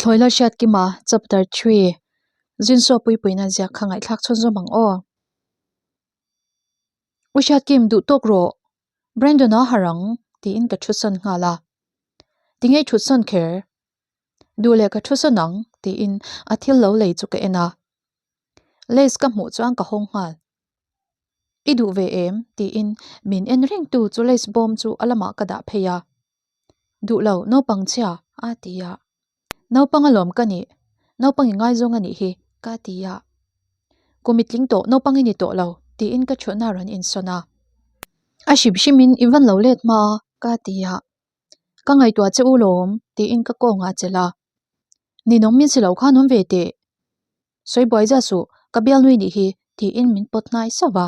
Pathlawi Lalhriatkima Chapter Three Zinsaw puipuina ziak kha ngaihthlak chhunzawm ang aw. U Hriatkim duh tawk rawh Brandon-a harh ang tiin ka thusawn nghal a. Tinge i thutsawn kher? Duh leh ka thusawn ang tiin a thil lo lei chu ka en a. Lace ka hmuh chuan ka hawng nghal. I duh ve em? tiin min en reng tu chu lace bawm chu a lamah ka dah phei a. Duh lo, naupang chhia, a ti a. Naupang alawm ka nih, naupang i ngaizawng a nih hi, ka ti a. Kum i tling tawh, naupang i ni tawh lo, tiin ka thutna a rawn insawn a. A hrim hrimin i van lo let hma, ka ti a. Ka ngaihtuah che u lawm, tiin ka kawngah a chelh a. Ninawm min si lo khan awm ve teh. Sawi buai zia suh, ka bialnui nih hi, tiin min pawt hnai sauh va.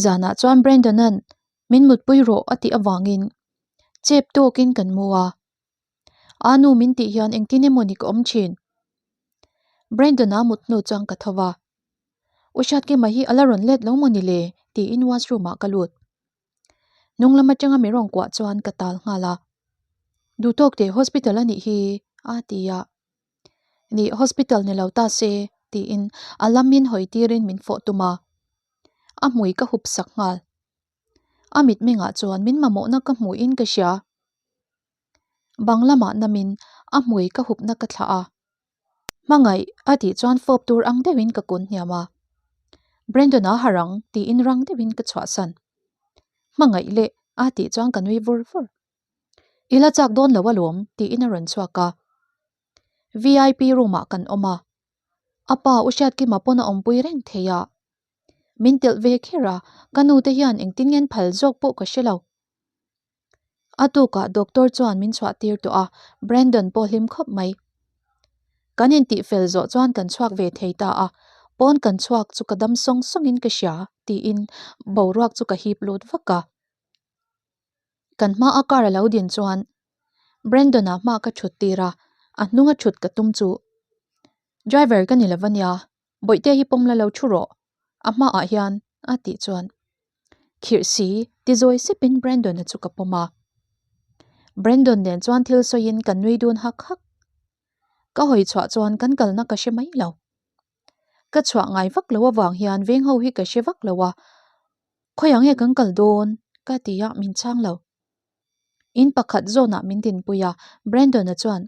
Zanah chuan Brandon-a'n min mutpui rawh a tih avangin chep tawkin kan mu a. A nu min tih hian engtin emaw ni ka awm thin. Brandon-a mut hnu chuan ka tho va. U Hriatkima hi a la rawn let lo maw ni le? tiin washroom-ah ka lut. Hnung lam atanga mi rawn kuah chuan ka tal nghal a. Duhtawk teh hospital a nih hi a ti a. Nih hospital ni lo ta se tiin a lamin hawi tirin min fawh tum a. A hmui ka hup sak nghal. A mitmengah chuan min mamawhna ka hmuhin ka hria. Bang lamah namin a hmui ka hupna ka thlah a. Hmangaih a tih chuan fawp tur ang deuhin ka kun hniam a. Brandon-a harh ang tiin rang deuhin ka chhuahsan. Hmangaih leh a tih chuan ka nui vur vur. I la chak dawn lo alawm tiin a rawn chhuak a. Vip room ah kan awm a. A pa U Hriatkima pawn a awmpui reng thei a. Min telh ve kher a, ka nu te hian engtin ngen phal zawk pawh ka hre lo. A tukah doctor chuan min chhuah tir tawh a, Brandon pawh hlim khawp mai. Kan intih fel zawh chuan kan chhuak ve thei ta a, pawn kan chhuak chu ka dam sawng sawngin ka hria tiin boruak chu ka hip lut vak a. Kan hma a car a lo din chuan Brandon-a hma ka thut tir a, a hnunga thut ka tum chu Driver ka ni lo va nia, Bawihte hi pawm la lo thu rawh, a hmaah hian a tih chuan khirh si ti zawi sepin Brandon-a chu ka pawm a. Brandon nen chuan thil sawiin kan nui dun hak hak. Ka hawi chhuah chuan kan kalna ka hre mai lo. Ka chhuah ngai vak lo avang hian veng ho hi ka hre vak lo a, khawiah nge kan kal dawn ka ti a min chhang lo. In pakhat zawnah min dinpui a, Brandon-a chuan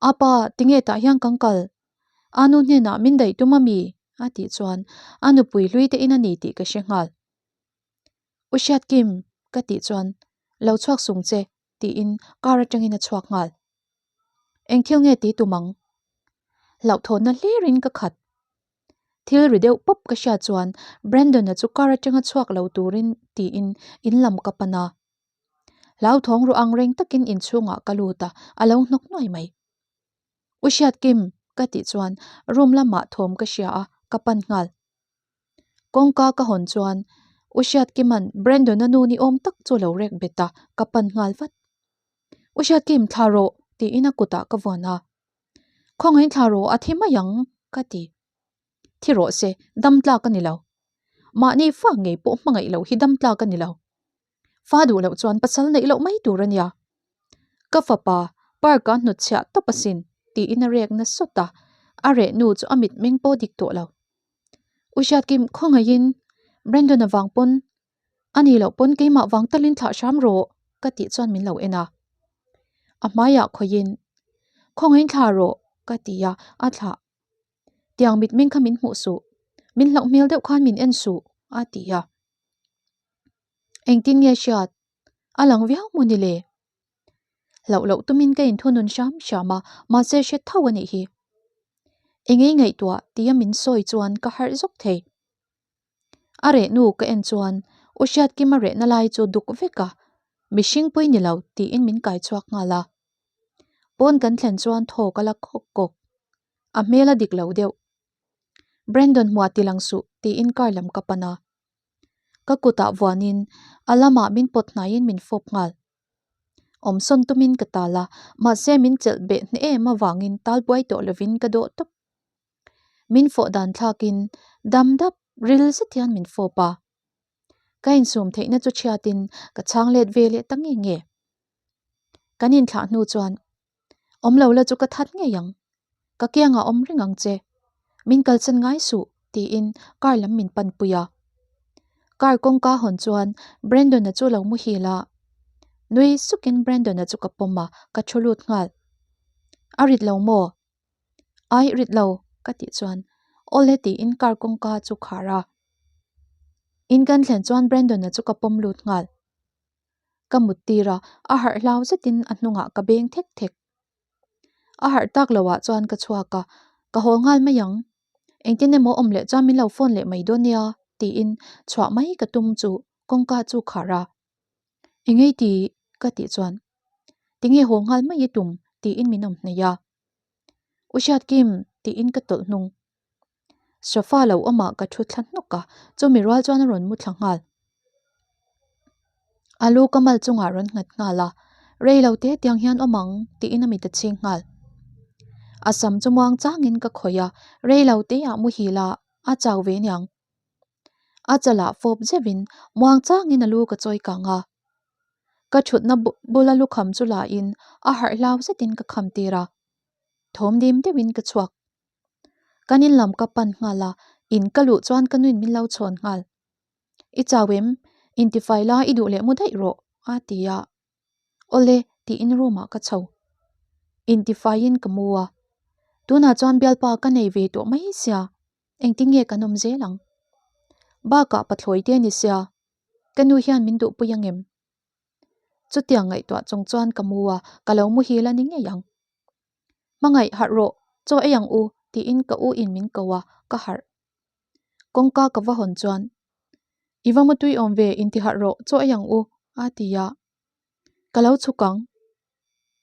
Apa tinge tah hian kan kal? A nu hnenah min daih tum ami? a tih chuan a nupui hlui te in a ni tih ka hre nghal. U Hriatkim ka tih chuan lo chhuak sung che tiin car atangin a chhuak nghal. Eng thil nge ti tum ang? Hlauhthawnna hlirin ka khat. Thil ri deuh pawp ka hriat chuan Brandon-a chu car atanga chhuak lo turin tiin in lam ka pan a. Hlauthawng ru ang reng takin inchhungah ka lut a, a lo hnawk nuai mai. U Hriatkim ka tih chuan room lamah thawm ka hria a, ka pan nghal. Kawngka ka hawn chuan U Hriatkima'n Brandon-a nu ni awm tak chu a lo rek bet a, ka pan nghal vat. U Hriatkim thla rawh tiin a kutah ka vuan a. Khawngaih thla rawh a thi mai ang ka ti. Thi rawh se, dam tlak a ni lo. Mahni fa ngei pawh hmangaih loh hi dam tlak a ni lo. Fa duh loh chuan pasal neih loh mai tur a nia. Ka fapa park a hnutchhiah tawp asin tiin a rek na sawt a, a reh nu chu a mitmeng pawh dik tawh lo. U Hriatkim khawngaihin Brandon-a vang pawn a nih loh pawn keimah vang talin thlah hram rawh ka tih chuan min lo en a. A hmaiah khawihin khawngaihin thlah rawh ka ti a, a thlah. Tiang mitmeng kha min hmuh suh, min hlauh hmel deuh khan min en suh a ti a. Engtin nge hriat? A lang viau maw ni le? Hlauh loh tumin ka inthunun hram hram a, mahse hre tho a nih hi. Engei ngaihtuah tia min sawi chuan ka harh zawk thei. A reh nu ka en chuan U Hriatkima rehna lai chu duk vek a, mihring pui ni lo tiin min kai chhuak nghal a. Pawn kan thlen chuan thaw ka la kawk kawk. A hmel a dik lo deuh. Brandon hmuah ti lang suh tiin car lam ka pan a. Ka kutah vuanin a lamah min pawt hnaiin min fawp nghal. Awmsawn tumin ka tal a, mahse min chelh beh hne em avangin tal buai tawh lovin ka dawh tawp. Min fawh dan thlakin dam dap ril zet hian min fawp a. Ka insum theihna chu chhiatin ka chhang let ve leh ta nge nge. Kan inthlah hnu chuan. Awm lo la chu ka that ngei ang. Ka kiangah awm reng ang che. Min kalsan ngai suh tiin car lam min pan pui a. Car kawngka hawn chuan Brandon-a chu lo muhil a. Nui sukin Brandon-a chu ka pawm a, ka thu lut nghal. A rit lo maw? Ai rit lo ka tih chuan awle tiin car kawngka chu khar a. In kan thlen chuan Brandon-a chu ka pawm lut nghal. Ka mut tir a, a harh hlau zetin a hnungah ka beng thek thek. A harh tak loah chuan ka chhuak a, ka haw nghal mai ang. Engtin emaw awm leh chuan min lo phone leh mai dawn nia tiin chhuah mai ka tum chu kawngka chu khar a. Engei ti ka tih chuan tinge haw nghal mai i tum tiin min awm hnaih a. U Hriatkim tiin ka tawlh hnung. Sofa lo awmah ka thu thla hnawk a, chumi rual chuan a rawn mu thla nghal. A lu ka mal chungah rawn nghat nghal a, rei lo te tiang hian awm ang tiin a mit a chhing nghal. A sam chu muang changin ka khawih a, rei lo te ah muhil a, a chau ve niang. A chalah fawp zeuhin muang changin a lu ka chawi kang a. Ka thutna bula lukham chu lahin a harh hlau zetin ka kham tir a, thawm dim deuhin ka chhuak. Kan in lam ka pan nghal a, in ka luh chuan ka nuin min lo chhawn nghal. I chau em? Intifai la i duh leh mu daih rawh a ti a. Awle tiin room ah ka chho. Intifaiin ka mu a. Tunah chuan bialpa ka nei ve tawh mai sia, engtin nge kan awm zel ang? Bakah pathlawi te ni sia, ka nu hian min duhpui angem? Chutiang ngaihtuah chung chuan ka mu a, ka lo muhil a ni ngei ang. Hmangaih harh rawh, chaw ei ang u tiin ka u in min ko a, ka harh. Kawngka ka va hawn chuan, I va mutui awm ve inti harh rawh, chaw ei ang u a ti a. Ka lo chhuk ang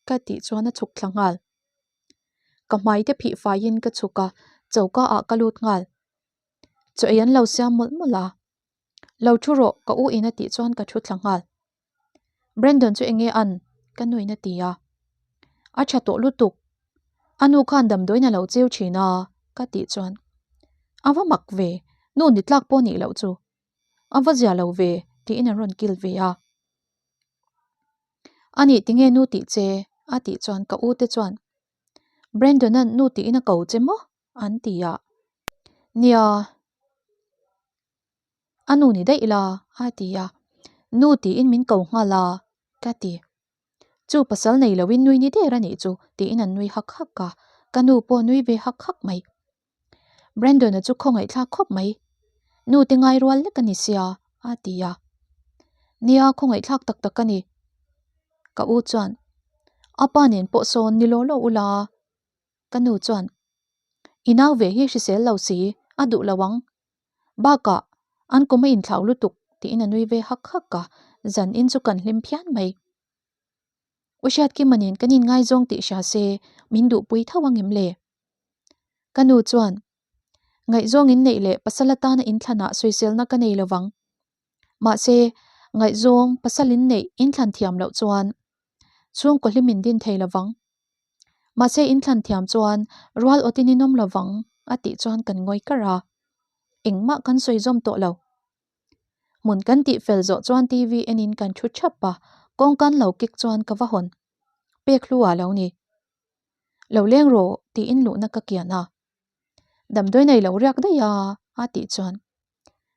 ka tih chuan a chhuk thla nghal. Ka hmai te phih faiin ka chhuk a, choka ah ka lut nghal. Chaw ei an lo siam mawlh mawlh a. Lo thu rawh ka u in a tih chuan ka thu thla nghal. Brandon chu enge an? Ka nuin a ti a. A tha tawh lutuk. A nu khan damdawiin a lo cheu thin a ka tih chuan a va mak ve, nu ni tlak pawh nih loh chu. A va zia lo ve tiin an rawn kil ve a. A nih tinge nu tih che? A tih chuan ka u te chuan Brandon-a'n nu tiin a ko che maw? An ti a. Nia. A nu ni daih la a ti a, nu tiin min ko nghal a ka ti. Chu pasal nei loin nui ni der a nih chu tiin an nui hak hak a, ka nu pawh nui ve hak hak mai. Brandon-a chu khawngaihthlak khawp mai, nu te ngai rual lek a ni sia a ti a. Nia khawngaihthlak tak tak a ni. Ka u chuan, A pa nen pawh sawn ni law law ula ka nu chuan, I nau ve hi hrisel lo si, a duh lo ang Bakah, an kum a inthlau lutuk tiin a nui ve hak hak a, zan in chu kan hlim phian mai. U Hriatkima nen kan inngaizawng tih hria se min duhpui tho ang em le? Ka nu chuan, Ngaihzawng in neih leh pasal atana inthlanah sawiselna ka nei lovang. Mahse, ngaihzawng pasal in neih inthlan thiam loh chuan chhungkaw hlim in din thei lovang. Mahse inthlan thiam chuan rual awtin in awm lovang a tih chuan kan ngawi kar a, engmah kan sawi zawm tawh lo. Hmun kan tih fel zawh chuan TV enin kan thu thap a, kawngkan lo kik chuan ka va hawn. Pek hlu ah lo ni. Lo leng rawh tiin luhna ka kian a. Damdawi nei lo riak daih a a tih chuan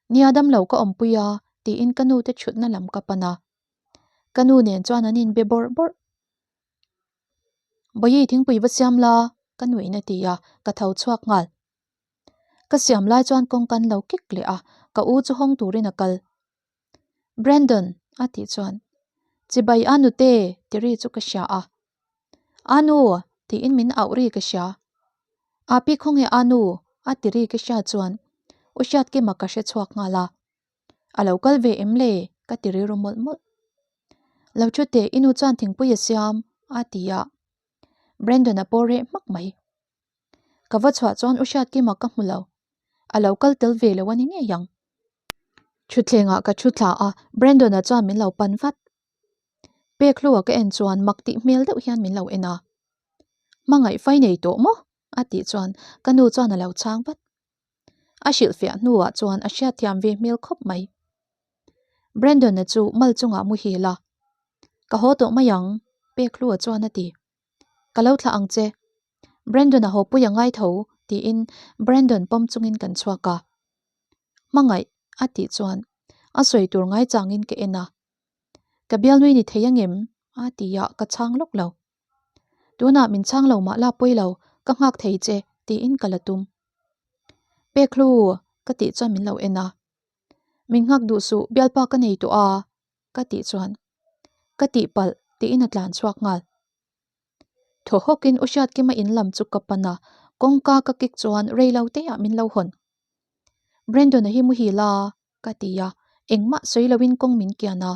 nia dam lo ka awmpui a tiin ka nu te thutna lam ka pan a. Ka nu nen chuan an inbe bawrh bawrh. Bawihi thingpui va siam la ka nuin a ti a, ka tho chhuak nghal. Ka siam lai chuan kawng kan lo kik leh a, ka u chu hawng turin a kal. Brandon a tih chuan Chibai a nute ti ri chu ka hria a. Anu tiin min auh ri ka hria. Api khawnge Anu a ti ri ka hria chuan U Hriatkima ka hre chhuak nghal a. A lo kal ve em le? ka ti rilru mawlh mawlh. Lo thu teh i nu chuan thingpui a siam a ti a. Brandon-a pawh reh hmak mai. Ka va chhuah chuan U Hriatkima ka hmu lo. A lo kal tel ve lo a ni ngei ang. Thutthlengah ka thu thla a, Brandon-a chuan min lo pan vat. Pek hlua ka en chuan mak tih hmel deuh hian min lo en a. Hmangaih fai nei tawh maw? a tih chuan ka nu chuan a lo chhang vat. A hrilhfiah hnuah chuan a hriatthiam ve hmel khawp mai. Brandon-a chu mal chungah muhil a, Ka haw tawh mai ang, Pekhlua chuan a ti. Ka lo thlah ang che. Brandon a haw pui a ngai tho, tiin Brandon pawm chungin kan chhuak a. Hmangaih, a tih chuan a sawi tur ngai changin ka en a. Ka bialnui ni thei angem? a ti a, ka chhang lawk lo. Tunah min chhang lo mah la pawi lo, ka nghak thei che, tiin ka la tum. Pek hlu, ka tih chuan min lo en a. Min nghak duh suh, bialpa ka nei tawh a, ka tih chuan ka tihpalh tiin a tlan chhuak nghal. Thaw hawkin U Hriatkima in lam chu ka pan a, kawngka ka kik chuan rei lo te ah min lo hawn. Brandon-a hi muhil a, ka ti a, engmah sawi loin kawng min kian a.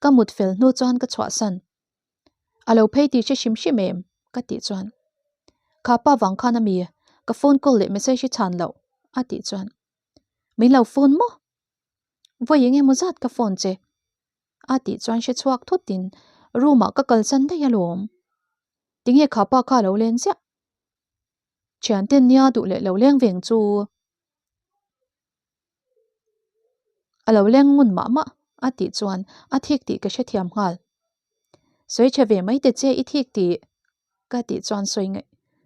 Ka mut fel hnu chuan ka chhuahsan. A lo phei tih hre hrim hrim em? ka tih chuan. Kha pa vang khan a mi, ka phone call leh message hi chhan loh, a tih chuan. Min lo phone maw? Vawi eng emaw zat ka phone che. A tih chuan hre chhuak thutin room ah ka kalsan daih alawm. Tinge kha pa kha a lo leng ziah? Thianten nia duh leh lo leng veng chu a lo leng ngun mah mah a tih chuan a thik tih ka hrethiam nghal. Sawi tha ve mai te che i thik tih ka tih chuan sawi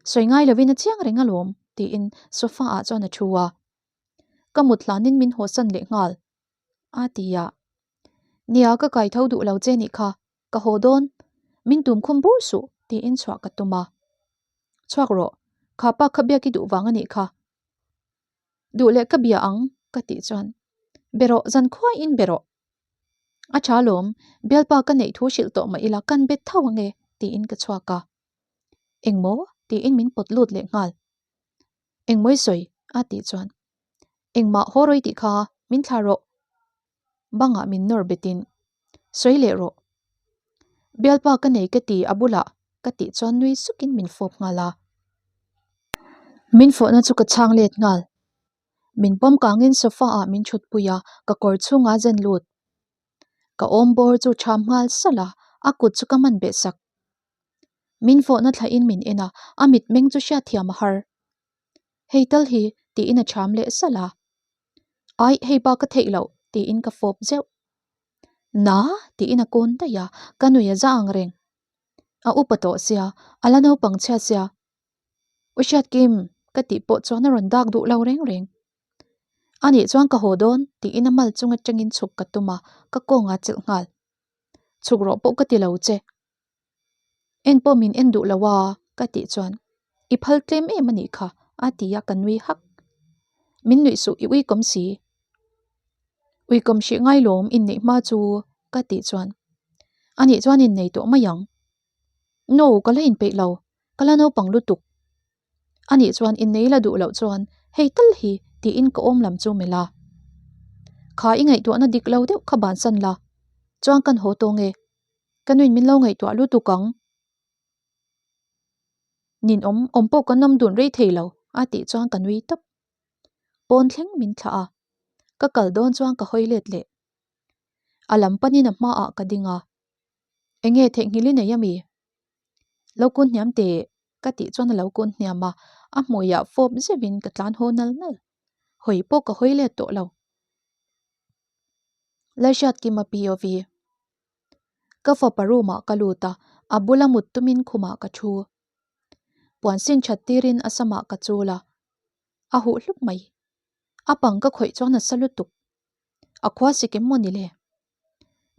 sawi ngai lovin a chiang reng alawm tiin sofa ah chuan a thu a. Ka mut hlanin min hawsan leh nghal a ti a. Nia ka kai tho duh lo che nih kha, ka haw dawn, min tum khum bur suh tiin chhuah ka tum a. Chhuak rawh, kha pa kha biak i duh vang a nih kha. Duh leh ka bia ang ka tih chuan be rawh zan khuaiin be rawh. A tha lawm, bialpa ka neih thu hrilh tawh mah ila kan bet tho ange tiin ka chhuak a. Engmaw? tiin min pawt lut leh nghal. Engmaw i sawi? a tih chuan Engmah haw rawi tih kha min thlah rawh. Bangah min nawr betin Sawi leh rawh. Bialpa ka nei ka ti a bulah ka tih chuan nui sukin min fawp nghal a. Min fawhna chu ka chhang let nghal. Min pawm kangin sofa ah min thut pui a, ka kawr chhungah zen lut. Ka awm bawr chu tham nghal salh a, a kut chu ka man beh sak. Min fawhna thlahin min en a, a mitmeng chu hriatthiam a har. Hei tal hi tiin a ṭham leh salh a. Aih, hei bak ka theih loh tiin ka fawp zeuh. Na tiin a kawn daih a, ka nui a za ang reng. A upa tawh sia, a la naupang chhia sia. U Hriatkim ka tih pawh chuan a rawn dak duh lo reng reng. Anih chuan ka haw dawn tiin a mal chung atangin chhuk ka tum a, ka kawngah chelh nghal. Chhuk rawh pawh ka ti lo che. En pawh min en duh lo a ka tih chuan i phal tlem em a nih kha a ti a ka nui hak. Min nuih suh i uikawm si. Uikawm hrih ngai lawm inneih hma chu ka tih chuan anih chuan innei tawh mai ang. No ka la inpeih lo ka la naupang lutuk. Anih chuan innei la duh loh chuan hei tal hi tiin ka awm lam chu melh a. Kha i ngaihtuahna dik lo deuh kha bansan la chuan kan haw tawng e. Ka nuin min lo ngaihtuah lutuk ang. Nin awm awm pawh kan awm dun rei thei lo a tih chuan ka nui tawp. Pawn thleng min thlah a, ka kal dawn chuan ka hawi let leh. A lam panin a hmaah ka ding a, Enge theihnghilh i nei ami? Lo kun hniam teh ka tih chuan a lo kun hniam a, a hmuiah fawp zeuhin ka tlan haw nal nal. Hawi pawh ka hawi let tawh lo. Lalhriatkima POV. Ka fapa room ah ka lut a, a bula mut tumin khumah ka thu. Puan sin that tirin a samah ka chul a, a huh hlup mai. A pang ka khawih chuan a sa lutuk. A khua sik em maw ni le?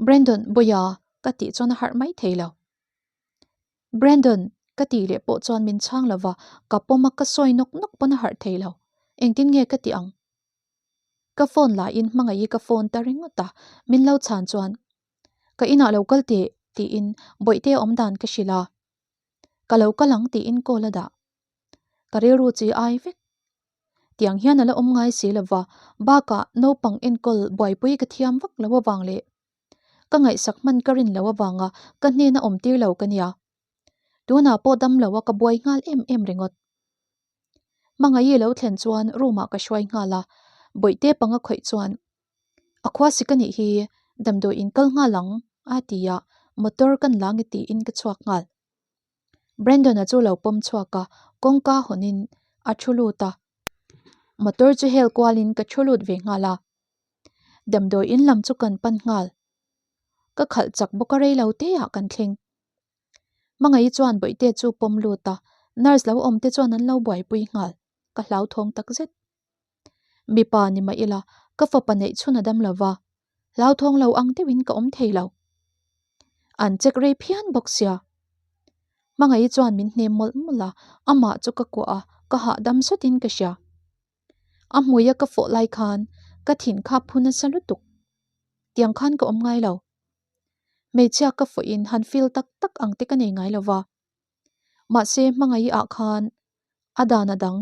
Brandon, Bawia, ka tih chuan a harh mai thei lo. Brandon, ka tih leh pawh chuan min chhang lo va, ka pawm a ka sawi nawk nawk pawn a harh thei lo. Engtin nge ka tih ang? Ka phone lahin hmangaih ka phone ta ringawt a, min lo chhan chuan ka inah lo kal teh tiin bawihte awm dan ka hrilh a, ka lo kal ang tiin call a dah. Ka rilru chi ai vek. Tiang hian a la awm ngai si lova, bakah naupang enkawl buaipui ka thiam vak lo avang leh ka ngaihsak hman ka rin lo avanga ka hnena awm tir lo ka nia. Tunah pawh dam lo a ka buai nghal em em ringawt. Hmangaih lo thlen chuan room ah ka hruai nghal a, bawihte panga khawih chuan a khua sik a nih hi damdawi in kal nghal ang a ti a, motor kan la nge tiin ka chhuak nghal. Brandon-a chu lo pawm chhuak a, kawngka hawn in a thu lut a, motor chu hel kual in ka thu lut ve nghal a, damdawi in lam chu kan pan nghal. Ka khalh chak bawk a rei lo te ah kan thleng. Hmangaih chuan bawihte chu pawm lut a, nurse lo awm te chuan an lo buaipui nghal, ka hlauthawng takzet. Mipa ni mah ila, ka fapa neih chhun a dam lo va, hlauthawng lo ang deuhin ka awm thei lo. An check rei phian bawk sia. Hmangaih chuan min hnem mawlh mawlh a, amah chu ka kuah a, ka hahdam sawtin ka hria. A hmuia ka fawh lai khan ka thin kha phu nasa lutuk. Tiang khan ka awm ngai lo. Hmeichhia ka fawhin han feel tak tak ang te ka nei ngai lo va. Mahse hmangaih ah khan a dan a dang,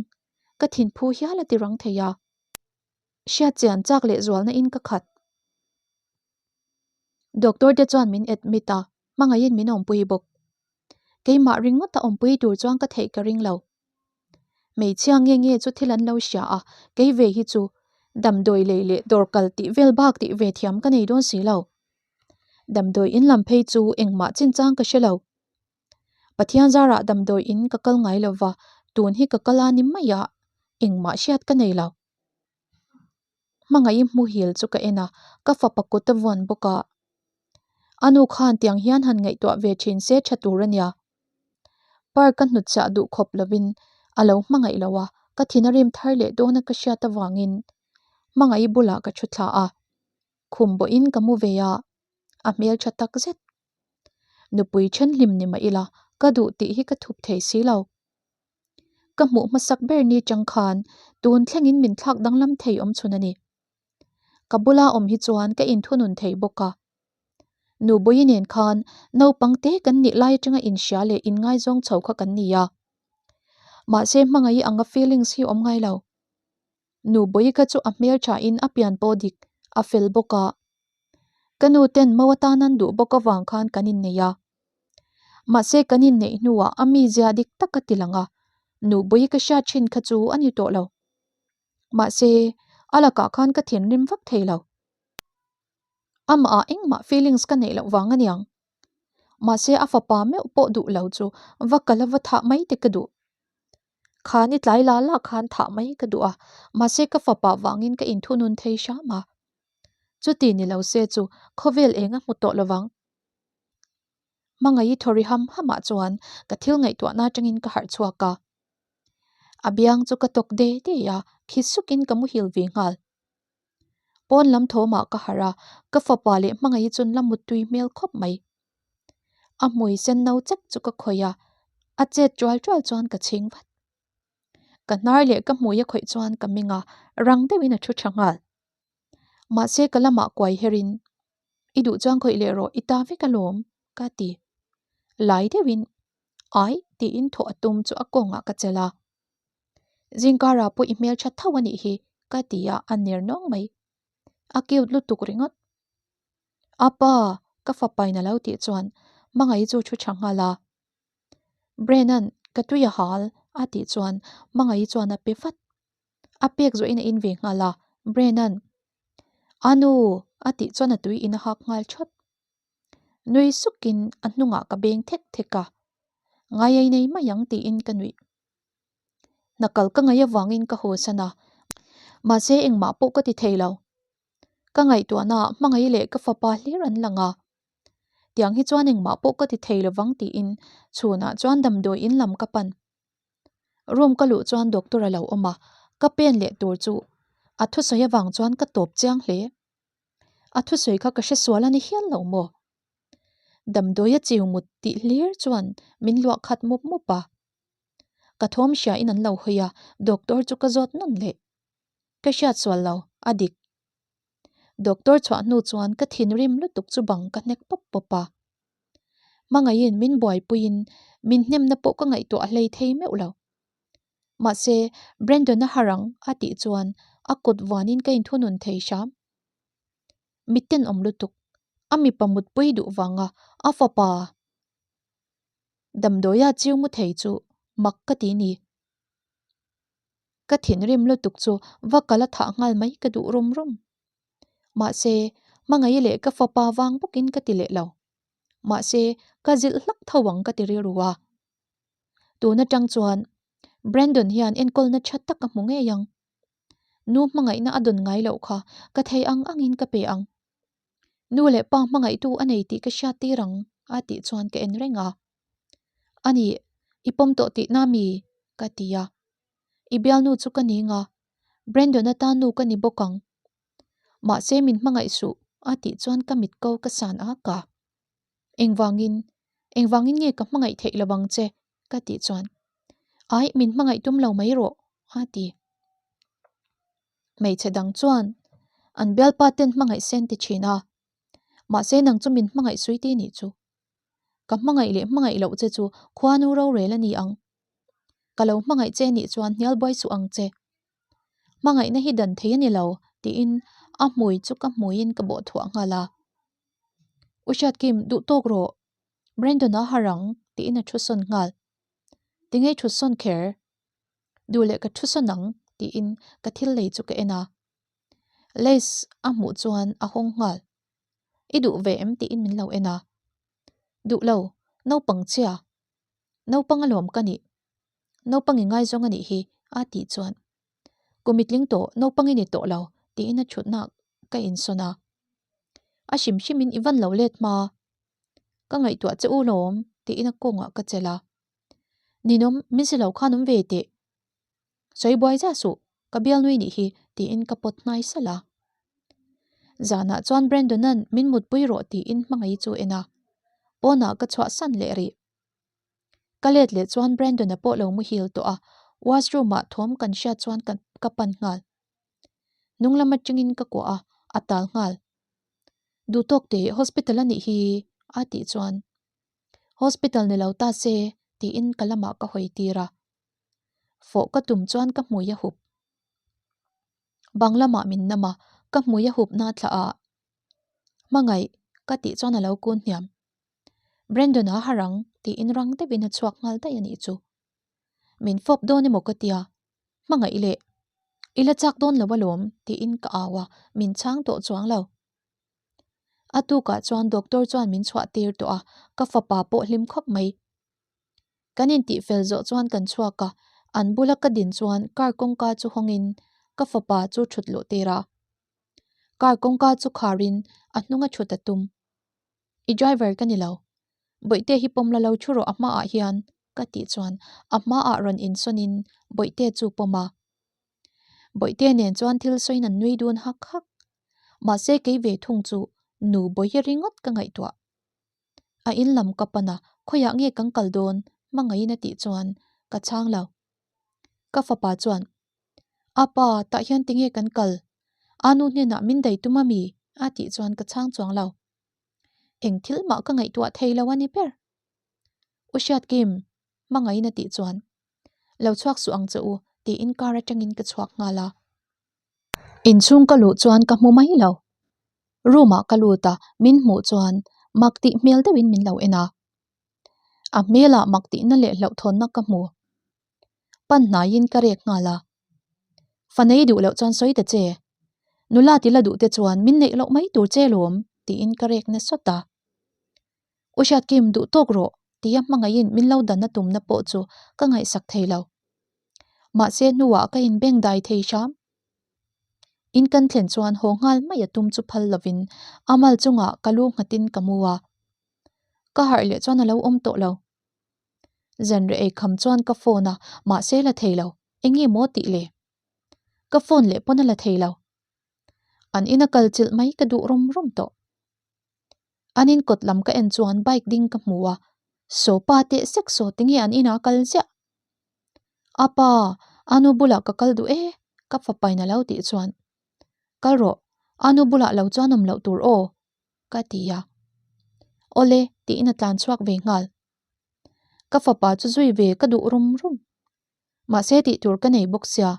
ka thin phu hial a ti rang thei a. Hriat chian chak leh zualna in ka khat. Doctor te chuan min admit a, hmangaihin min awmpui bawk. Keimah ringawt a awmpui tur chuan ka theih ka ring lo. Hmeichhia nge nge chu thil an lo hria a, kei ve hi chu damdawi lei leh dawr kal tih vel bak tih ve thiam ka nei dawn si lo. Damdawi in lam phei chu engmah chinchang ka hre lo. Pathian zarah damdawi in ka kal ngai lo va, tun hi ka kal a ni mai a, engmah hriat ka nei lo. Hmangaih hmuhil chu ka en a, ka fapa kut a vuan bawk a. A nu khan tiang hian han ngaihtuah ve thin se tha tur a nia. Park a hnutchah duh khawp lovin a lo hmangaih lo a, ka thin a rim thar leh dawn a ka hriat avangin hmangaih bulah ka thu thla a. Khum bawhin ka mu ve a, a hmel tha tak zet. Nupui thenhlim ni mah ila ka duh tih hi ka thup thei si lo. Ka hmuh hmasak ber ni chang khan tun thlengin min thlak danglam thei awm chhun a ni. Ka bula awm hi chuan ka inthunun thei bawk a. Nubawi nen khan naupang te kan nih lai atanga inhria leh inngaizawng chho kha kan ni a. Mahse hmangaih anga feelings hi awm ngai lo. Nubawi kha chu a hmeltha in a pian pawh dik, a fel bawk a. Ka nu ten mo atan an duh bawk avang khan kan innei a. Mahse kan inneih hnuah a mizia dik tak a ti lang a, Nubawi ka hriat thin kha chu a ni tawh lo. Mahse a lakah khan ka thinrim vak thei lo. Amah ah engmah feelings ka neih loh vang aniang. Mahse a fapa meuh pawh duh lo chu va kal a va thah mai te ka duh. Kha ni tlai la la khan thah mai ka duh a, mahse ka fapa vangin ka inthunun thei hram a. Chuti ni lo se chu khawvel eng a hmu tawh lovang. Hmangaih thawri ham hamah chuan ka thil ngaihtuahna atangin ka harh chhuak a. A biang chu ka tawk de de a, khi sukin ka muhil ve nghal. Pawn lam thawmah ka harh a, ka fapa leh hmangaih chuan la muttui hmel khawp mai. A hmui sen no chek chu ka khawih a, a chet tual tual chuan ka chhing vat. Ka hnar leh ka hmui a khawih chuan ka ming a, rang deuhin a thu tha nghal. Mahse ka lamah kuai herin, I duh chuan khawih leh rawh, i ta vek alawm, ka ti. Lai deuhin, Ai, tiin thawh a tum chu a kawngah ka chelh a. Zingkarah pawh i hmeltha tho a nih hi, ka ti a, a ner nawng mai. A cute lutuk ringawt. A pa, ka fapain a lo tih chuan Hmangaih chu thu tha nghal a. Brennan, ka tui a hal, a tih chuan Hmangaih chuan a pe vat. A pek zawhin a in ve nghal a, Brennan, A nu, a tih chuan a tui in a hak nghal thawt. Nui sukin a hnungah ka beng thek thek a, ngai ei nei mai ang tiin ka nuih. Hna kal ka ngaih avangin ka haw san a, mahse engmah pawh ka ti thei lo. Ka ngaihtuahna ah hmangaih leh ka fapa hlir an lang a. Tiang hi chuan engmah pawh ka ti thei lovang tiin chhunah chuan damdawi in lam ka pan. Room ka luh chuan doctor a lo awm a, ka pen leh tur chu a thusawi avang chuan ka tawp chiang hle. A thusawi kha ka hre sual a ni hial lo maw? Damdawi a chiu mut tih hlir chuan min luah khat mup mup a. Ka thawm hria in an lo hawi a, doctor chu ka zawt nawn leh. Ka hriat sual lo, a dik. Doctor chhuah hnu chuan ka thinrim lutuk chu bang ka hnek pawp pawp a. Hmangaihin min buaipuiin min hnemna pawh ka ngaihtuah hlei thei meuh lo. Mahse, Brandon-a har ang a tih chuan a kut vuanin ka inthunun thei hram. Mi tenawm lutuk, a mipa mutpui duh vanga a fapa damdawia chiu mu thei chu mak ka ti ni. Ka thinrim lutuk chu va kal a thah nghal mai ka duh rum rum. Mahse, hmangaih leh ka fapa vang bawkin ka ti leh lo. Mahse, ka zilh hlak tho ang ka ti rilru a. Tun atang chuan Brandon hian enkawlna tha tak a hmu ngei ang. Nu hmangaihna a dawn ngai loh kha ka thei ang angin ka pe ang. Nu leh pa hmangaihtu a nei tih ka hriat tir ang a tih chuan ka en reng a. Ani, i pawm tawh tihna mi? ka ti a. I bialnu chu ka ning a, Brandon-a tan nu ka ni bawk ang. Mahse min hmangaih suh a tih chuan ka mit ko ka san ak a. Engvangin, engvangin nge ka hmangaih theih lo ang che? ka tih chuan, Ai, min hmangaih tum lo mai rawh a ti. Hmeichhe dang chuan an bialpa ten hmangaih sen ti thin a, mahse nang chu min hmangaih sui ti nih chu. Ka hmangaih leh hmangaih loh che chu khuanu rorel a ni ang. Ka lo hmangaih che nih chuan hnial buai suh ang che. Hmangaihna hi dan thei a ni lo tiin a hmui chu ka hmuiin ka bawh thuah nghal a. U Hriatkim, duh tawk rawh. Brandon-a har ang tiin a thu sawn nghal. Tinge i thut sawn kher? Duh leh ka thu sawn ang tiin ka thil lei chu ka en a. Lace a hmuh chuan a hawng nghal. I duh ve em tiin min lo en a. Duh lo, naupang chhia. Naupang alawm ka nih. Naupang i ngaizawng a nih hi a tih chuan. Kum i tling tawh, naupang i ni tawh lo tiin a thutna ka insawn a. A hrim hrimin i van lo let hma. Ka ngaihtuah che u lawm tiin a kawngah ka chelh a. Ninawm, min si lo khan awm ve teh. Sawi buai zah suh, ka bialnui nih hi tiin ka pawt hnai salh a. Zanah chuan Brandon-a'n min mutpui rawh tiin hmangaih chu en a, pawnah ka chhuahsan leh rih. Ka let leh chuan Brandon-a pawh lo muhil tawh a, washroom-ah thawm kan hriat chuan ka pan nghal. Hnung lam atangin ka kuah a, a tal nghal. Duhtawk teh hospital a nih hi a tih chuan Hospital ni lo ta se tiin ka lamah ka hawi tir a. Fawh ka tum chuan ka hmui a hup. Bang lamah min nam a, ka hmui a hup na thlah a. Hmangaih ka tih chuan a lo kun hniam. Brandon a har ang tiin rang deuhin a chhuak nghal daih a nih chu. Min fawp dawn emaw ka tia, hmangaih leh i la chak dawn lo alawm tiin ka au a, min chhang tawh chuang lo. A tukah chuan doctor chuan min chhuah tir tawh a, ka fapa pawh hlim khawp mai. Kan intih fel zawh chuan kan chhuak a, an bula ka din chuan car kawngka chu hawngin ka fapa chu thut luh tir a. Car kawngka chu kharin a hnunga thut a tum. I driver ka ni lo. Bawihte hi pawm la lo thu rawh a hmaah hian ka tih chuan a hmaah rawn insawnin Bawihte chu pawm a. Bawihte nen chuan thil sawiin an nui dun hak hak. Mahse kei ve thung chu nu Bawihi ringawt ka ngaihtuah. A in lam ka pan a, khawiah nge kan kal dawn hmangaihin a tih chuan ka chhang lo. Ka fapa chuan, Apa, tah hian tinge kan kal? Anu hnenah min dai tum ami? a tih chuan ka chhang chuang lo. Eng thil mah ka ngaihtuah thei lo a ni ber. U Hriatkim, hmangaihin a tih chuan, Lo chhuak suh ang che u, tiin car atangin ka chhuak nghal a. Inchhung ka luh chuan ka hmu mai lo. Room ah ka lut a, min hmuh chuan mak tih hmel deuhin min lo en a. A hmelah mak tihna leh hlauhthawnna ka hmu. Pan hnaiin ka rek nghal a. Fa nei duh loh chuan sawi ta che. Nula ti la duh te chuan min neih loh mai tur che lawm tiin ka rek na sawt a. U Hriatkim duh tawk rawh tia hmangaihin min lo dan a tumna pawh chu ka ngaihsak thei lo. Mahse hnuah ka inbeng dai thei hram. In kan thlen chuan haw nghal mai a tum chu phal lovin a mal chungah ka lu nghatin ka mu a. Ka harh leh chuan a lo awm tawh lo. Zanriah ei kham chuan ka phone a, mahse la thei lo. Eng nge maw tih le? Ka phone leh pawn a la thei lo. An ina kal chilh mai ka duh rum rum tawh. An in kawt lam ka en chuan bike ding ka hmu a, saw pa teh sek saw tinge an inah kal ziah. A pa, a nu bulah ka kal duh e, ka fapain a lo tih chuan, Kal rawh, a nu bulah lo chuan awm loh tur aw, ka ti a. Awle, tiin a tlan chhuak ve nghal. Ka fapa chu zui ve ka duh rum rum. Mahse tih tur ka nei bawk sia.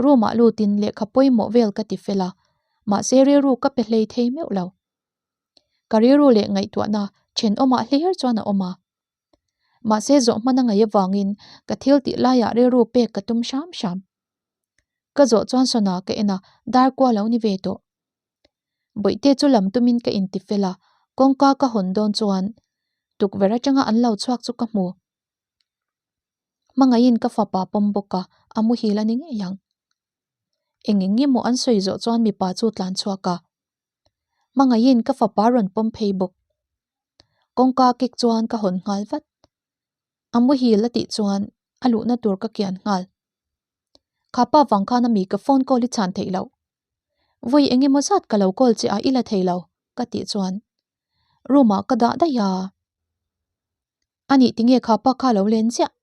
Room ah lutin lehkha pawimawh vel ka ti fel a, mahse rilru ka pe hlei thei meuh lo. Ka rilru leh ngaihtuahna thenawmah hlir chuan a awm a. Mahse zawh hman a ngaih avangin ka thil tih laiah rilru pek ka tum hram hram. Ka zawh chuan Sona ka en a, dar kua lo ni ve tawh. Bawihte chu lam tumin ka inti fel a, kawngka ka hawn dawn chuan tukverh atanga an lo chhuak chu ka hmu. Hmangaihin ka fapa pawm bawk a, a muhil a ni ngei ang. Eng eng nge maw an sawi zawh chuan mipa chu tlan chhuak a. Hmangaihin ka fapa rawn pawm phei bawk. Kawngka kek chuan ka hawn nghal vat. A muhil a tih chuan a luhna tur ka kian nghal. Kha pa vang khan ami ka phone call i chhan theih loh. Vawi eng emaw zat ka lo call che a i la thei lo ka tih chuan room ah ka dah daih a. A nih tinge kha pa kha lo len chiah.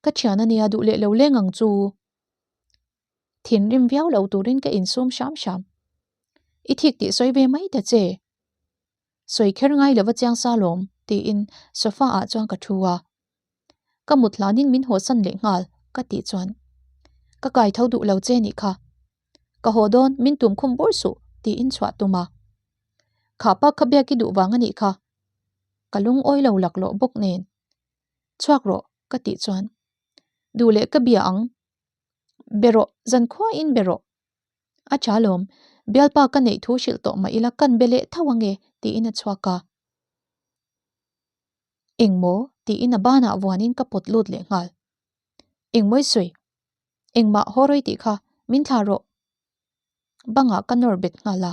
Ka thian a nia duh leh lo leng ang chu. Thinrim viau lo turin ka insum hram hram. I thik tih sawi ve mai ta che. Sawi kher ngai lova chiang sa lawm tiin sofa ah chuan ka thu a. Ka mut hlanin min hawsan leh nghal ka tih chuan ka kai tho duh lo che nih kha. Ka haw dawn min tum khum bur suh tiin chhuah tum a. Kha pa kha biak i duh vang a nih kha. Ka lungawi lo laklawh bawk nen. Chhuak rawh ka tih chuan duh leh ka bia ang. Be rawh zankhuain be rawh. A tha lawm, bialpa ka neih thu hrilh tawh mah ila kan be leh tho ange tiin a chhuak a. Engmaw? tiin a banah vuanin ka pawt lut leh nghal. Engmaw i sawi? Engmah haw rawi tih kha min thlah rawh. Bangah ka nawr bet nghal a.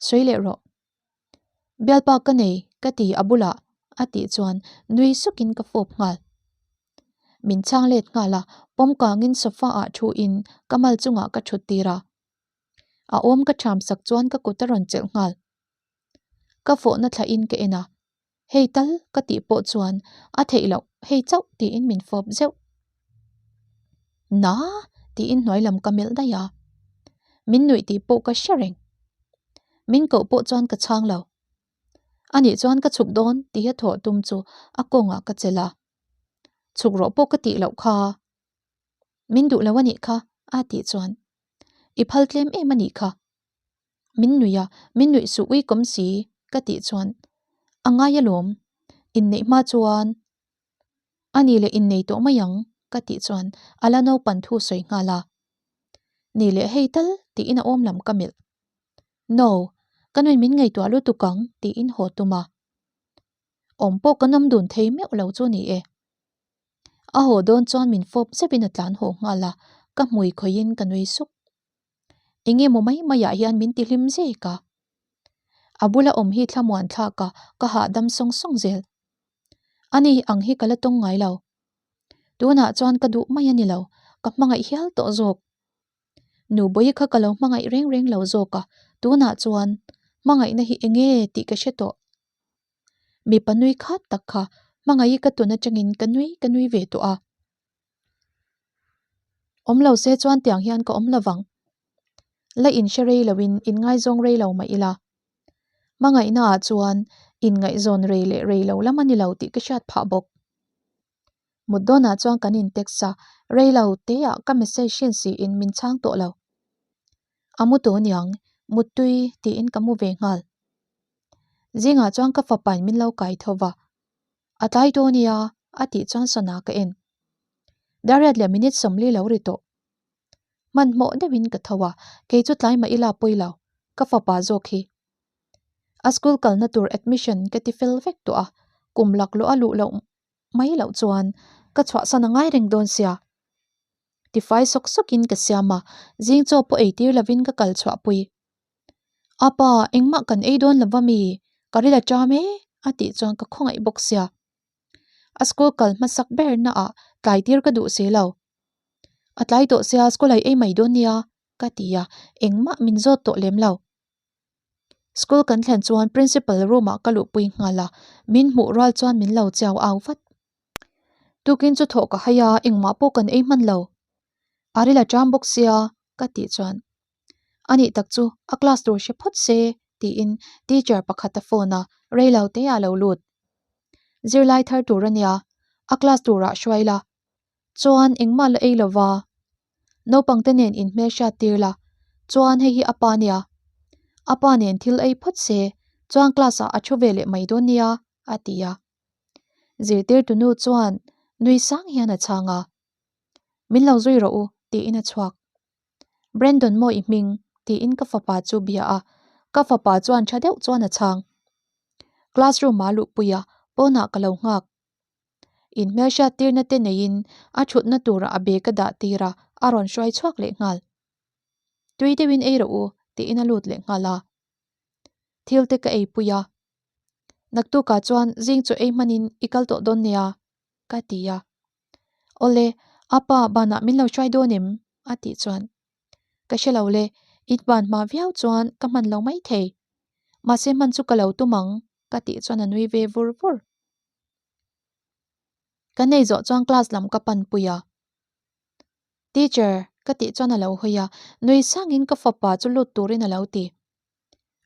Sawi leh rawh. Bialpa ka nei ka ti a bulah a tih chuan nui sukin ka fawp nghal. Min chhang let nghal a, pawm kangin sofa ah thu in ka mal chungah ka thut tir a. A awm ka tham sak chuan ka kut a rawn chelh nghal. Ka fawhna thlah in ka en a, hei tal ka tih pawh chuan a theih loh hei chauh tiin min fawp zeuh. Na tiin hnuai lam ka melh daih a, min nuih tih pawh ka hre reng. Min koh pawh chuan ka chhang lo. A nih chuan ka chhuk dawn tih a thawh tum chu a kawngah ka chelh a, chhuk rawh pawh ka tih loh kha. Min duh lo a nih kha a tih chuan i phal tlem em a nih kha. Min nuih a, min nuih suh ui kawm si ka tih chuan a ngai alawm, inneih hma chuan a ni leh innei tawh mai ang ka tih chuan a la naupan thu sawi nghal a. Ni leh hei tal tiin a awm lam ka melh. No, ka nuin min ngaihtuah lutuk ang tiin haw tum a. Awm pawh kan awm dun thei meuh lo chu ni e. A haw dawn chuan min fawp zeuhin a tlan haw nghal a, ka hmui khawihin ka nui suk. Eng emaw mai maiah hian min ti hlim zek a. A bula awm hi thlamuan thlak a, ka hahdam sawng sawng zel. Ani ang hi ka la tawng ngai lo. Tunah chuan ka duh mai a ni lo, ka hmangaih hial tawh zawk. Nubawi kha ka lo hmangaih reng reng lo zawk a, tunah chuan hmangaihna hi eng nge tih ka hre tawh. Mipa nui khat tak kha hmangaih ka tun atangin ka nui ka nui ve tawh a. Awm lo se chuan tiang hian ka awm lo vang. La inhre rei loin inngaizawng rei lo mah ila. Hmangaihnaah chuan inngaihzawn rei leh rei lo lam a ni lo tih ka hriat phah bawk. Mut dawnah chuan kan in text a, rei lo teah ka message hrin siin min chhang tawh lo. A mu tawh aniang, muttui tiin ka mu ve nghal. Zingah chuan ka fapain min lo kai tho va, A tlai dawn nia a tih chuan sana ka en. Dariat leh minute 40 lo ri tawh. Hmanhmawh deuhin ka tho a, kei chu tlai mah ila pawi lo, ka fapa zawk hi. A school kalna tur admission ka ti fel vek tawh a, kum laklawh a luh loh mai loh chuan ka chhuahsan a ngai reng dawn sia. Tifai sawk sawkin ka siam a, zing chaw pawh ei tir lovin ka kal chhuahpui. Apa, engmah kan ei dawn lova mi? Ka ril a ṭam e, a tih chuan ka khawngaih bawk sia. A school kal hmasak ber naah tlai tir ka duh si lo. A tlai tawh sia school ai ei mai dawn nia, ka ti a, engmah min zawt tawh lem lo. School kan thlen chuan principal room ah ka luhpui nghal a, min hmuh rual chuan min lo chiau au vat. Tukin chu thawh ka hai a, engmah pawh kan ei hman lo. A ril a ṭam bawk sia, ka tih chuan A nih tak chu a class tur hre phawt se tiin teacher pakhat a phone a, rei lo te a lo lut. Zirlai thar tur a nia, a class turah hruai la. Chuan engmah la ei lova, naupang te nen inhmel hriat tir la, chuan hei hi a pa nia. A pa nen thil ei phawt se, chuan class ah a thu ve leh mai dawn nia, a ti a. Zirtirtu nu chuan nui sang hian a chhang a, Min lo zui rawh u, tiin a chhuak. Brandon maw i hming? tiin ka fapa chu bia a, ka fapa chuan tha deuh chuan a chhang. Classroom ah luhpui a, pawnah ka lo nghak. In hmelhriat tirna te neiin a thutna turah a bag a dah tir a, a rawn hruai chhuak leh nghal. Tui deuhin ei rawh u tiin a lut leh nghal a. Thil te ka eipui a. Naktukah chuan zing chu ei hmanin i kal tawh dawn nia. Ka ti a. Awle, apa banah min lo hruai dawn em? A tih chuan. Ka hre lo le, in ban hma viau chuan ka hman lo mai thei. Mahse hman chu ka lo tum ang, ka tih chuan a nui ve vur vur. Ka nei zawh chuan class lam ka pan pui a. Teacher, ka tih chuan a lo hawi a, nui sangin ka fapa chu lut turin a lo ti.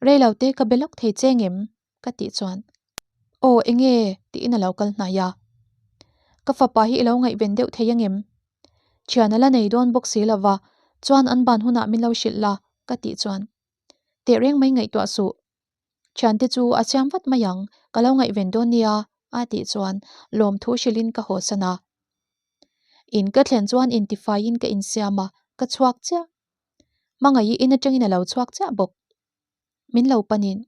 Rei lo te ka be lawk thei che ngem? Ka tih chuan, Aw enge? Tiin a lo kal hnai a. Ka fapa hi i lo ngaihven deuh thei angem? Thian a la nei dawn bawk si lova, chuan an ban hunah min lo hrilh la, ka tih chuan, Teh reng mai ngaihtuah suh. Thiante chu a siam vat mai ang, ka lo ngaihven dawn nia, a tih chuan lawmthu hrilhin ka hawsan a. In ka thlen chuan intifaiin ka insiam a, ka chhuak chiah. Hmangaih in atangin a lo chhuak chiah bawk. Min lo panin,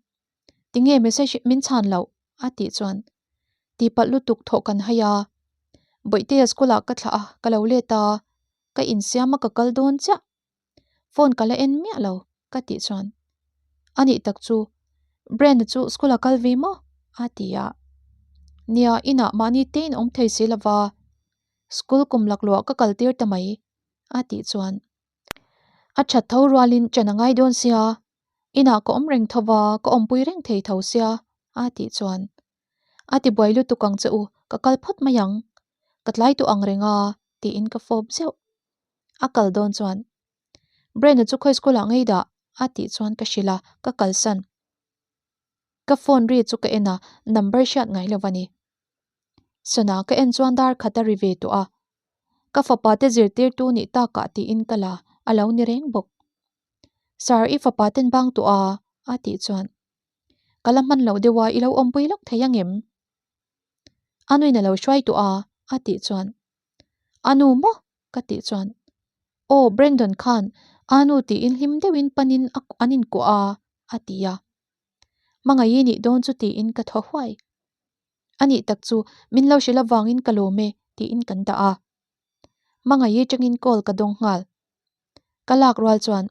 Tinge message min chhan loh? a tih chuan, Tihpalh lutuk thawh kan hai a, Bawihtea school ah ka thlah a, ka lo let a, ka insiam a ka kal dawn chiah. Phone ka la en miah lo, ka tih chuan, Anih tak chu, Brand-a chu school a kal ve maw? a ti a. Nia, inah mahni te in awm thei si lova, school kum laklawh ka kal tir ta mai, a tih chuan, A that tho rualin chen a ngai dawn sia, inah ka awm reng tho va, ka awmpui reng thei tho sia, a tih chuan, A ti buai lutuk ang che u, ka kal phawt mai ang, ka tlai tawh ang reng a, tiin ka fawp zeuh. A kal dawn chuan, Brenda chu khawi school ah ngei dah? a tih chuan ka hrilh a, ka kalsan. Ka phone ri chu ka en a, number hriat ngai lo a ni. Sana ka en chuan dar khat a ri ve tawh a, ka fapa te zirtirtu nih takah tiin ka la a lo ni reng bawk. Sir i fapa ten bang tawh a a tih chuan ka la hman loh deuh a i lo awmpui lawk thei angem? A nuin a lo hruai tawh a a tih chuan a nu maw ka tih chuan aw Brandon khan a nu tiin hlim deuhin panin an inkuah a a ti a. Hmangaih i nih dawn chu tiin ka thaw huai. A nih tak chu min lo hrilh avangin ka lawm e tiin kan dah a. Hmangaih i tangin call ka dawng nghal. Ka lak rual chuan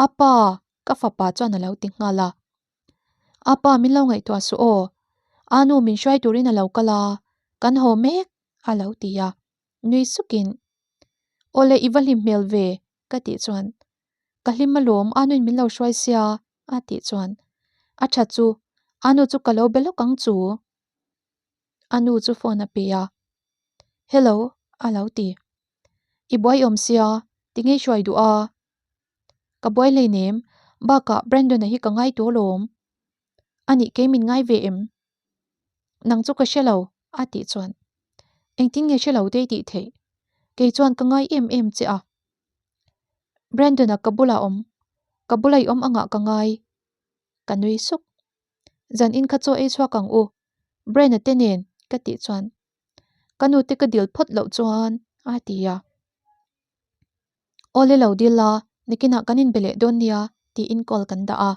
Apa! ka fapa chuan a lo ti nghal a. Apa min lo ngaihtuah suh aw. Anu min hruai turin a lo kal a, kan haw mek a lo ti a. Nui sukin Awle i va hlim hmel ve ka tih chuan Ka hlim alawm Anuin min lo hruai sia a tih chuan a tha chu Anu chu ka lo be lawk ang chu. Anu chu phone a pe a Hello a lo ti. I buai awm sia tinge i hruai duh a? Ka buai hleinem bakah Brandon-a hi ka ngai tawh alawm. Anih kei min ngai ve em? Nang chu ka hre lo a tih chuan Engtin nge hre lo te i tih theih? Kei chuan ka ngai em em che a. Brandon-a ka bulah awm, ka bula i awm angah ka ngai. Ka nui suk. Zan in kha chaw ei chhuak ang u, Brand-a te nen ka tih chuan ka nu te ka dil phawt loh chuan a ti a. Awle lo dil la, nikinah kan inbe leh dawn nia tiin call kan dah a.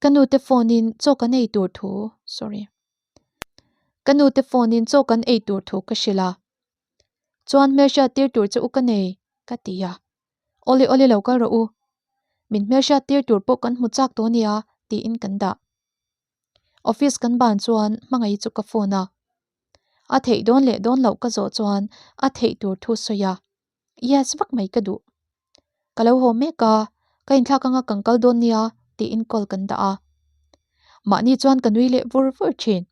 Ka nu te phone in chaw kan ei tur thu, sorry. Ka nu te phone in chaw kan ei tur thu ka hrilh a. Chuan hmelhriat tir tur che u ka nei, ka ti a. Awle awle lo kal rawh u. Min hmelhriat tir tur pawh kan hmu chak tawh nia, tiin kan dah. Office kan ban chuan hmangaih chu ka phone a. A theih dawn leh dawn loh ka zawh chuan a theih tur thu sawi a. Yes vak mai ka duh. Ka lo haw mek a, ka inthlak anga kan kal dawn nia tiin call kan dah a. Mahni chuan ka nui leh vur vur thin.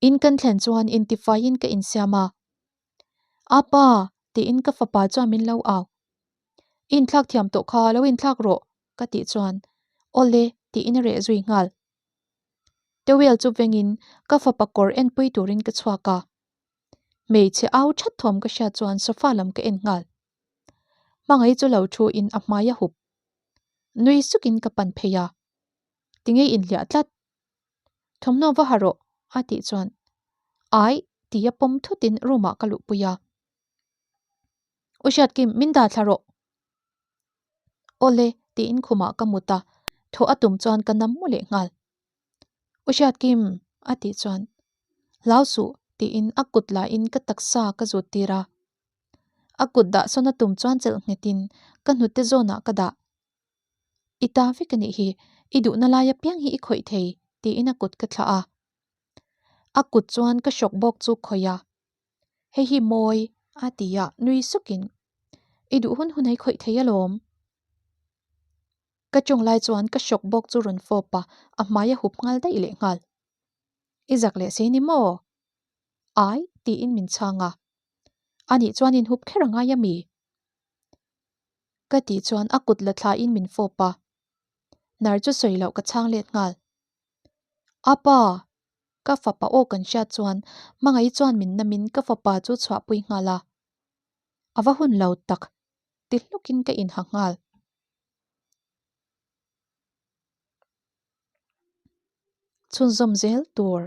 In kan thlen chuan intifaiin ka insiam a. Apa! tiin ka fapa chuan min lo au. I inthlak thiam tawh kha lo inthlak rawh ka tih chuan Awle tiin a reh zui nghal. Towel chu vengin ka fapa kawr enpui turin ka chhuak a. Hmeichhe au that thawm ka hriat chuan sofa lam ka en nghal. Hmangaih chu lo thu in a hmai a hup. Nui sukin ka pan phei a. Tinge inhliah tlat? Thawmhnaw va ha rawh a tih chuan Ai tia pawm thutin room ah ka luhpui a. U Hriatkim min dah thla rawh. Awle tiin khumah ka mut a, thawh a tum chuan ka nam mu leh nghal. U Hriatkim a tih chuan Hlau suh tiin a kut lahin ka taksa ka zut tir a. A kut dah sawn a tum chuan chelh nghetin ka hnute zawnah ka dah. I ta vek a nih hi, i duhna lai apiang hi i khawih thei, tiin a kut ka thlah a. A kut chuan ka hrawk bawk chu khawih a, Hei hi mawi, a ti a, nui sukin, I duh hun hun ei khawih thei alawm. Ka ṭawng lai chuan ka hrawk bawk chu rawn fawp a, a hmai a hup nghal daih leh nghal. I zak leh si ni maw? Ai, tiin min chhang a. Anih chuan in hup kher a ngai a mi? Ka tih chuan a kut la thlain min fawp a. Hnar chu sawi loh ka chhang let nghal. A pa! Ka fapa aw kan hriat chuan hmangaih chuan min namin ka fapa chu chhuahpui nghal a. A va hun lo tak! Ti hlukin ka inha nghal. Chhunzawm zel tur.